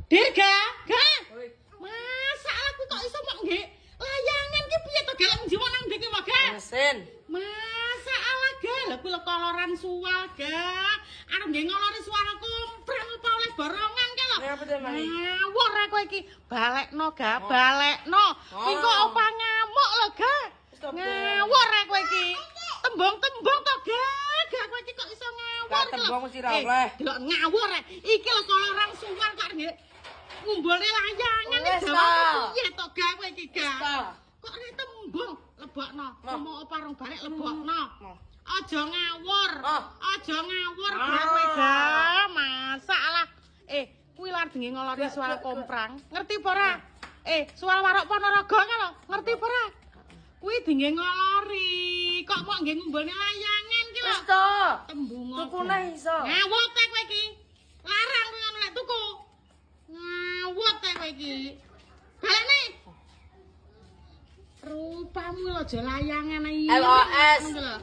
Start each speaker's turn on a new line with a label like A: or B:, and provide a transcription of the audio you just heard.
A: Dirga, ga. Masalah kuwi kok iso mok nggih layangan ki piye to, Galak njiwo nang ndi ki, Ga?
B: Mesin.
A: Masalah, ga, lha kuwi lho koloran suwal, ga. Arep nggih ngolori suara komprang apa oleh borongan ki lho.
B: Ngapa to, Mari?
A: Ngawur aku iki. Balekno, ga, balekno. Kuwi kok opa ngamuk lho, ga.
B: Wis to, Bo.
A: Ngawur aku iki. Tembung-tembung to, ga. Ga kowe iki kok iso ngawur
B: Lah,
A: ki lho.
B: tembung mesti ra
A: Eh,
B: oleh.
A: Delok ngawur eh. Iki lho koloran suwal kok nggih ngumbulne layangan
B: Wis
A: iki
B: to.
A: jawamu piye to, ga, kowe iki, ga?
B: Ta.
A: Kok ora tembung, lebokno.
B: Moh.
A: Mau opa rong balik lebokno.
B: Moh.
A: Aja ngawur.
B: Oh.
A: Aja ngawur ga kowe, ga. Masalah. Eh, kuwi lho arep ngolori
B: Gak,
A: suara
B: gak, gak.
A: komprang. Ngerti apa ora? Eh, suara warok Ponorogo ka lho. Ngerti apa ora? Kuwi dingge ngolori. Kok mok nggih ngumbulne layangan ki lho.
B: Wis to.
A: Tembung.
B: Tuku neh iso.
A: Ngawur ta kowe iki. Larang kuwi ngono lek tuku. Ngawur ta kowe iki. Balekne. Rupamu lho aja layangan iki.
B: LOS.
A: Ngono lho.